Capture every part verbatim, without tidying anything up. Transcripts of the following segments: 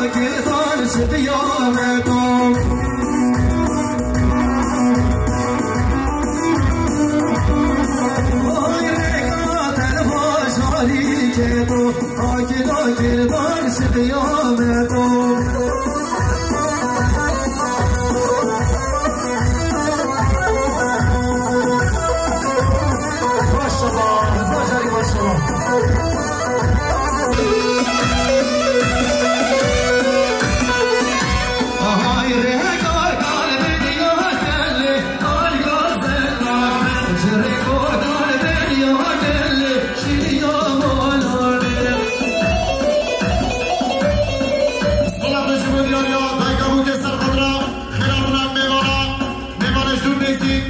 Girdar ji diya me to. Ay rêka te bajarî ke to. Akî da girdar ji diya me to. Maşallah, Rıza Carî, maşallah. Silav ji bo diyariya dayika bûkê ser qedra, xêratina mêvana, mêvanê ji dûr nêzîk,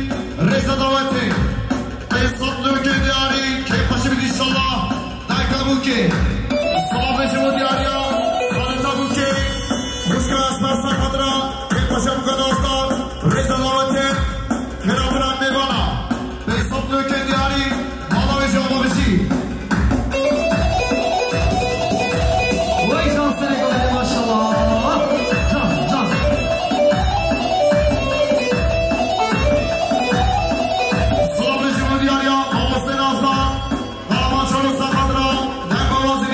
rêza dawetê. Ê sed lûkê diyarî, kêfxweşî bidî inşallah. Dayika bûkê. Silavê ji bo diyariya, xaleta bûkê. Xwişka Esmer ser xatira, kêfxweşa bûka nasdar, rêza dawetê, xêratina mêvana. Ê sed lûkê diyarî, mala wê jî ava bijî. Wey can serê gavê, maşallah. Can, can. Silavê ji bo diyariya, mamoste nasdar. Karaman Çolo ser xatira, deng awazî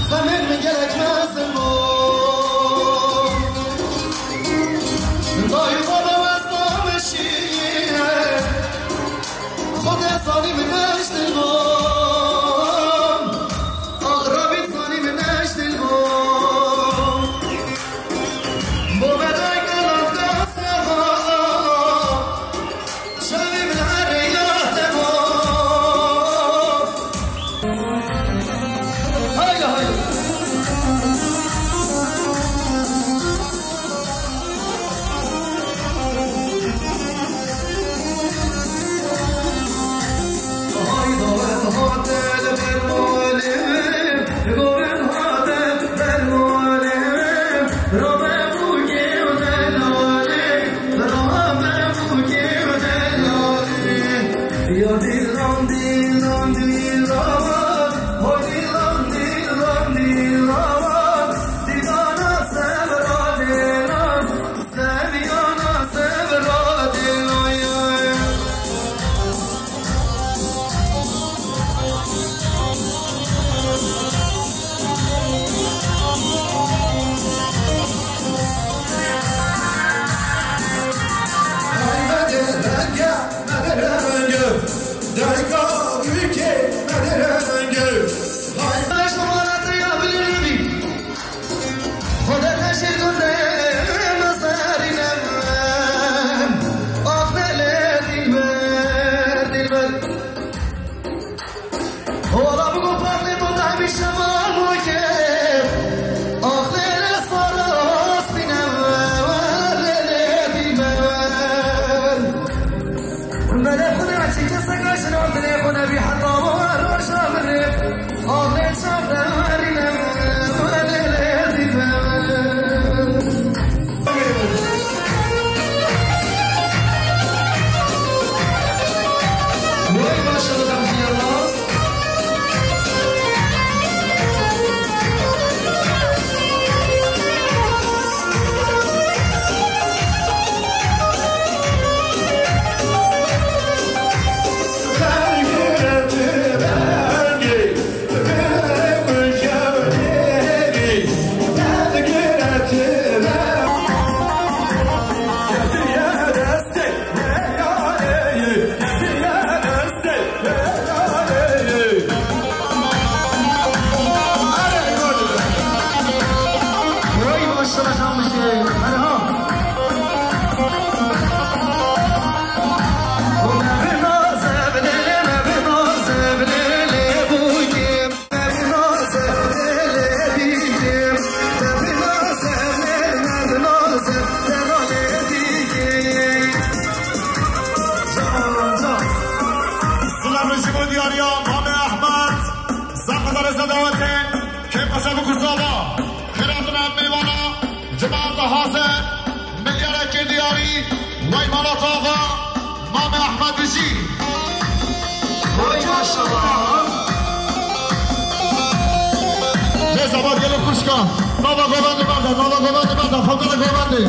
Xemên min gelek mezin bû. Dayê baba westa min şîr. Xwedê zanî min neşt dil bû. Axirabî zanî min neşt dil bû. Bo me dayka lan da seva. Ya dilan dilan dilan, ho dilan dilan dilan, dilana sevra dilan, seviyana sevra dilan. Ola bigo parlê to tahmî şevan weke. Axlê lê sarastîne, lê lê dîme. Belê xwe ne çi kesek a jin ardinê xwe nebî heta roja mirê. Axlê çav de verîne, lê lê dîme. Vay maşallah, ya Allah. Silav ji bo diyariya Mamê Ehmed, zehmet rêze dawetê, kêm qeşe bi kuzaba, xêratina mêvana, cemaeta hazir, milyareke diyarî, wey mala tava, Mamê Ehmed bijî. Vay maşallah. Lê zevat gelê xwişka. Nava govendê berde, nava govendê berde, xewkara govendê.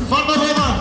Farna govend.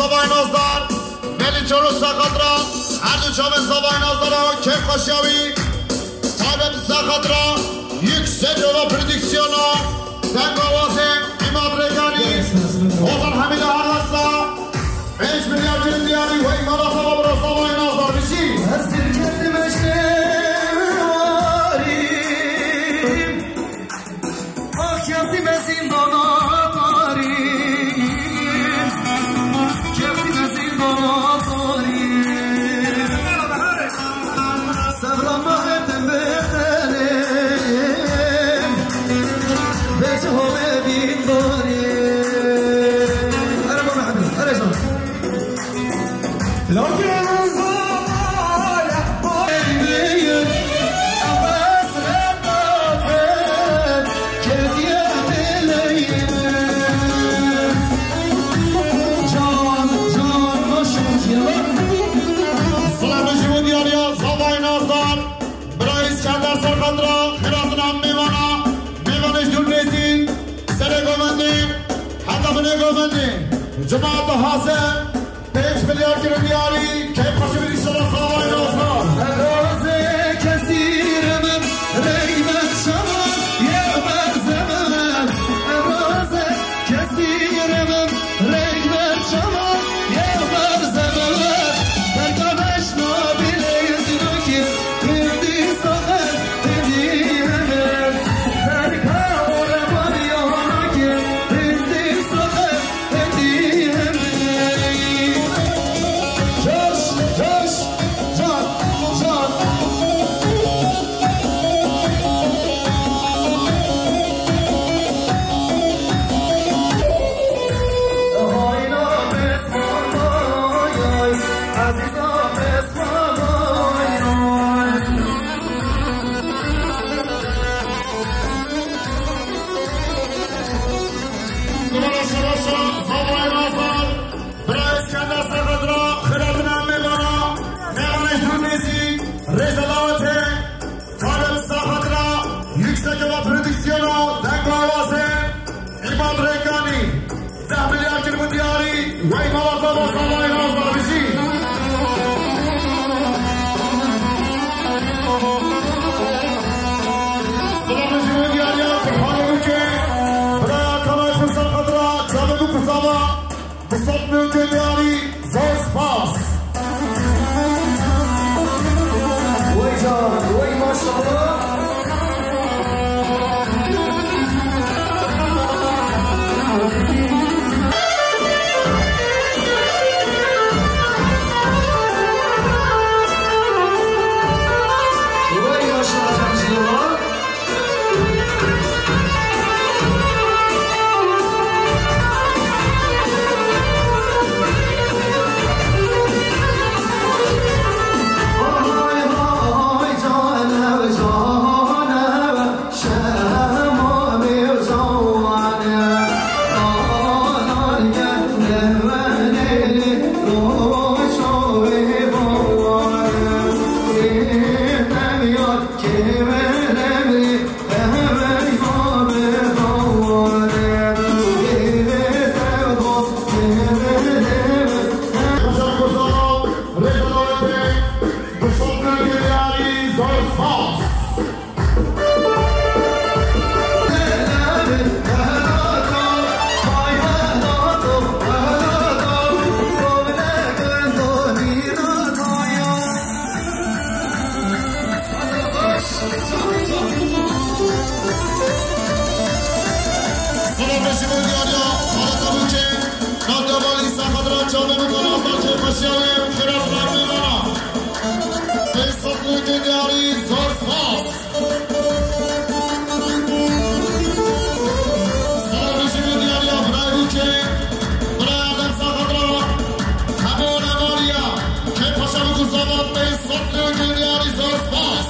Zavay Nazdar, Melî Çolo Sexatra, her du çavên Zavay Nazdara, kêfxweşiya wî, taybet Sexatra, Yüksek Ova Prodüksiyona, dengawazê Îmad Rêkanî, Ozan Hemîda Erlasa, pênc milyar kirin diyarî, wey mala xwe bira Zavay Nazdar, bijî. Ez tirketim eşkê warî. Ax, kevtîme zîndana tarî, kevtîme zîndana tarî. Sebra me hete bixelê, bêje holê dîndarî. Here bana hadi, here can. Silavê ji bo diyariya Zavayê Nazdar, bira Îskender Serxatira, xêratina mêvana, mêvanê ji dûr nêzîk, serê govendê, heta binê govendê, cemaat dihase, Pênc milyar kirin diyarî, keyf xweşî bidî şeva Zavayê Nazdar. Eroze kesîr min, rêk ber şeva, yê ber zemin. Eroze kesîr min, rêk ber şeva, yê ber zemin. Derka beş nabî lê zînokî, hindî saxer, hindî hemir. Derka ore bar yanakî, hindî saxer, Coş, coş, can, can. Bira Eskender Serxatira, xêratina mêvana, mêvanê ji dûr nêzîk, rêza dawetê, Talep Serxatira, Yüksek Ova Prodüksiyona, dengawazê, Îmad Rêkanî, deh milyar kirin diyarî, wey mala Zava Zavayê Nazdar bijî. Silavê ji bo diyariya Kurbanê Bûkê, biraya Kamaşî Serxatira, çavê Bûk û Zava, Du sed milyon diyarî, zor spas. Wey can, wey maşallah. Wey maşallah, can jî. Silavê ji bo diyariya xaleta Bûkê, Nadya Valî Serxatira, çavê Bûk û Nazdar, kêfxweşiya wê, xêratina mêvana. Pênc sed milyon diyarî, zor spas. Silavê ji bo diyariya birayê Bûkê, birayê Erdem Serxatira, hemû onemariya, kêfxweşiya Bûk û Zava, pênc sed milyon diyarî, zor spas.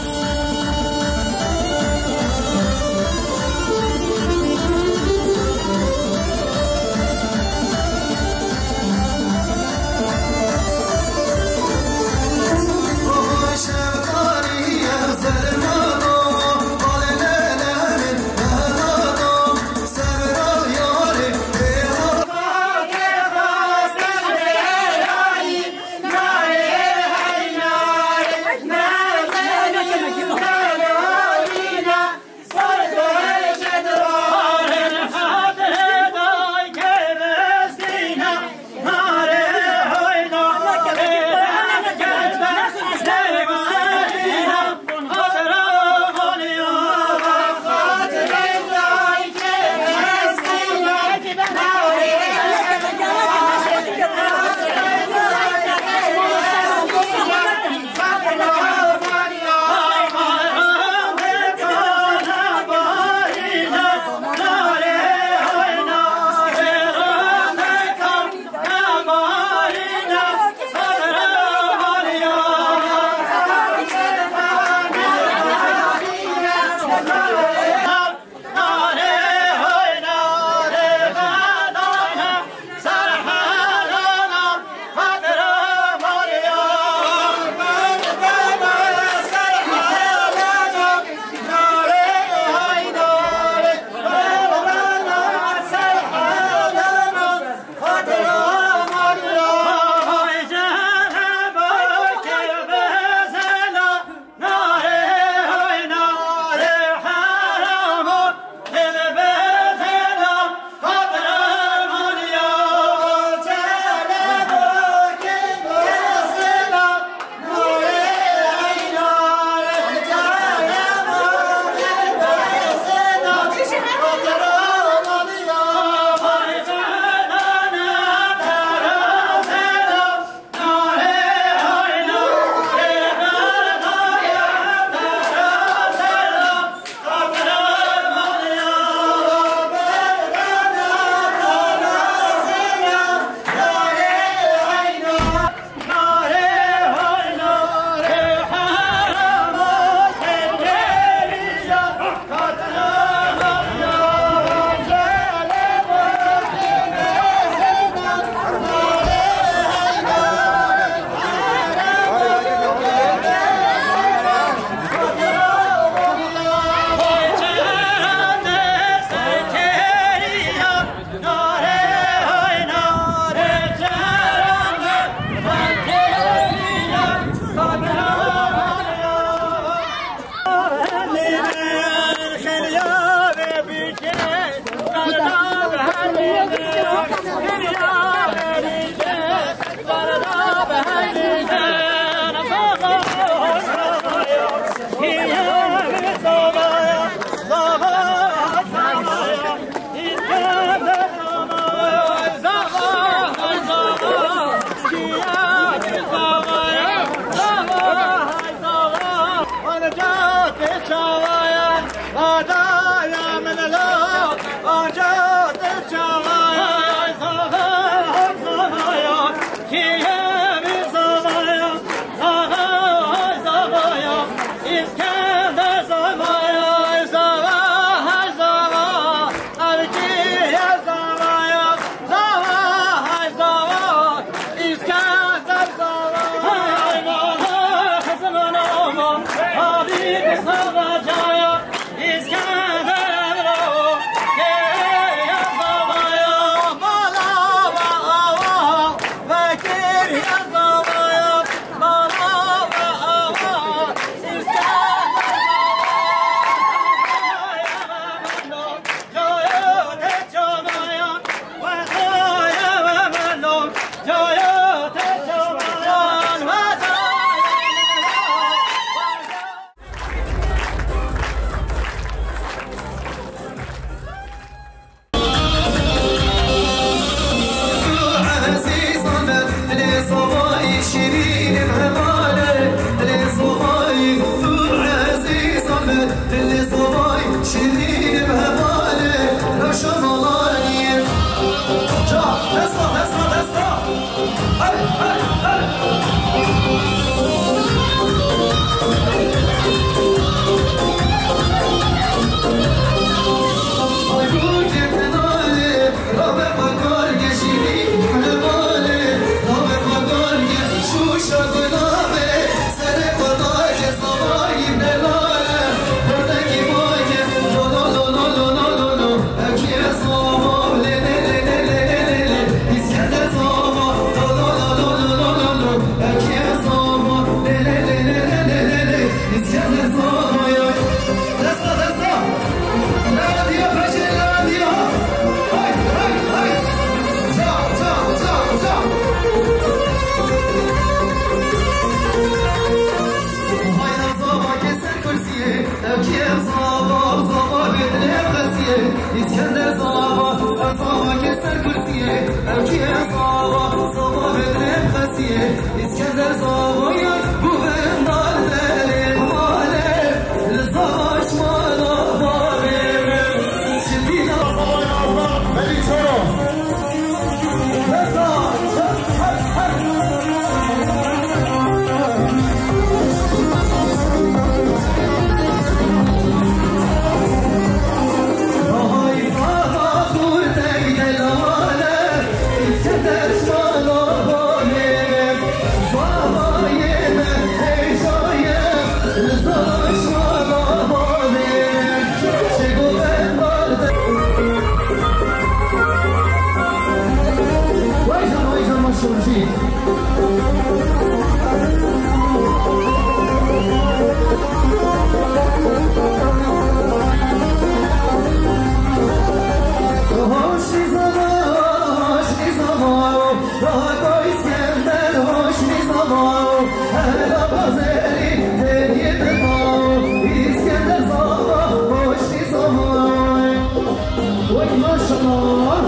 Oy, maşallah.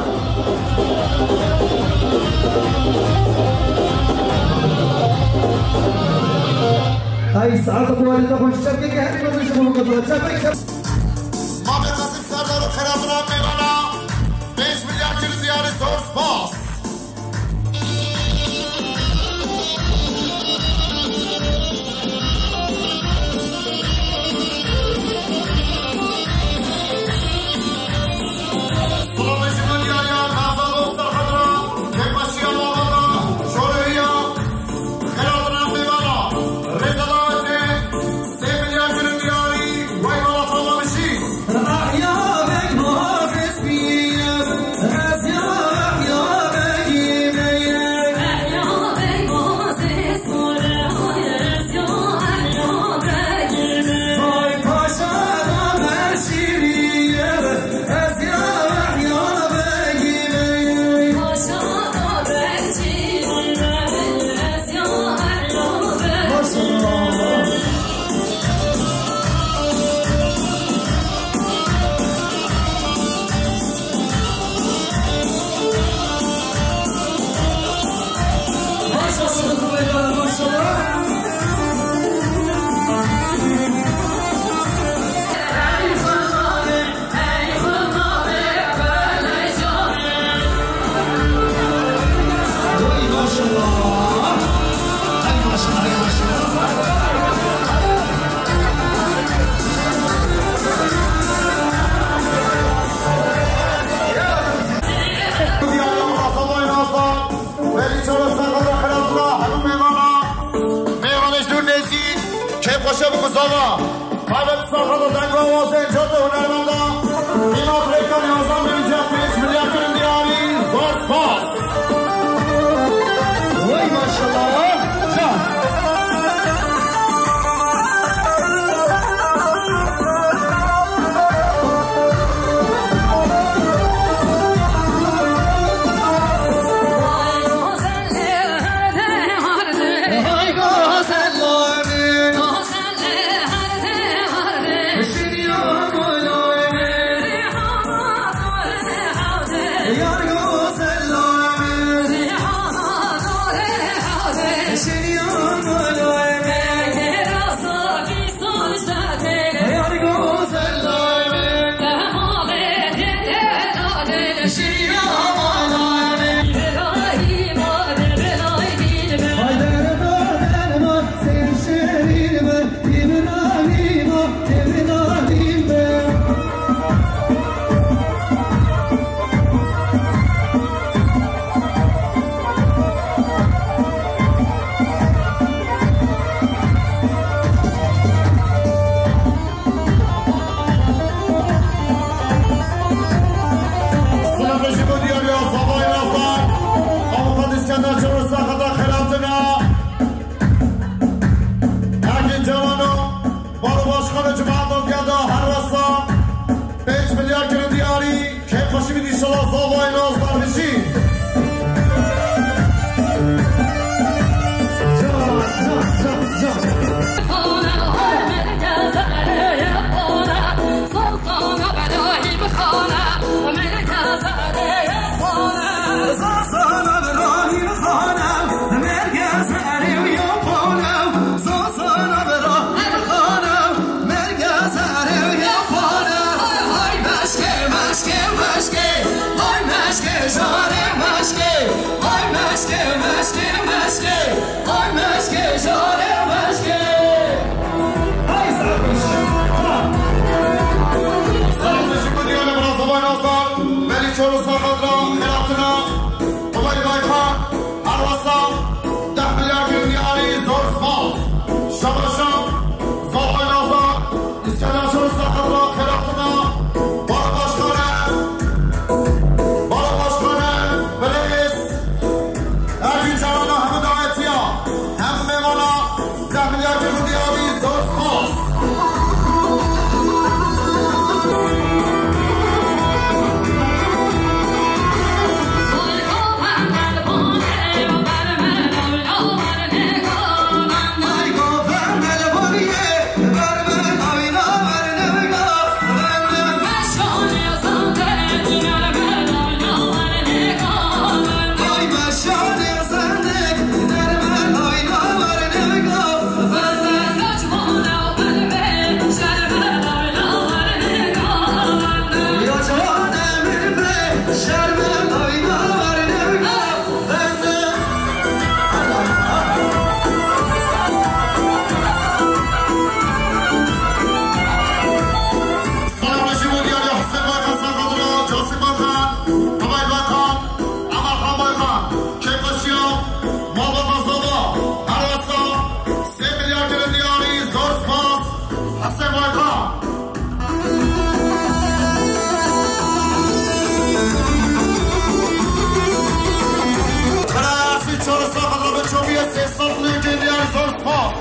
Ay, saat bu arada hoş çapkın geldi, nasıl şu bunu kazanacak? Mehmet Nasip Serdar Karabulan Meyvana, beş milyar Türk diyarı zor spas. Mêvanê ji dûr nêzî, keyfxweşe bi kuzava. Mabet Sarxada deng û awazên cot û hunermenda. Qîmat rêkan yazdan bin pênc milyar Tirk diyarî, zor spas. Wey maşallah. Can. Meşkê, meşkê, ay meşkê, jarê meşkê. Ay sarhoş. Sarhoş ji ku diyane bira Zobay Nazar, belî çor û saxat ra xeratina. Zobay Baykan, Arwasa, deh milyar kirin diyarî, zor spas. Şabaşa, Zobay Nazar, Îskender çor û saxat ra xeratina. Bala başkane, bala başkane, belês. Her gün canana hemû daxetiya, hemû mêvana, deh milyar cihû diyarî zor spas. Selam ji bo diyarê Husên Baykan, Serxadir Casim Baykan, Qubay Baykan, Emel Xan Baykan, Kêfxweşiya Malbata Zava, Herwesa, sê milyar kirin diyarî, zor spas, Husên Baykan. Xira Yasin Çorisa Xadrabe Çobiye sê sed lê diyarî, zor spas.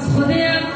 Xwedê em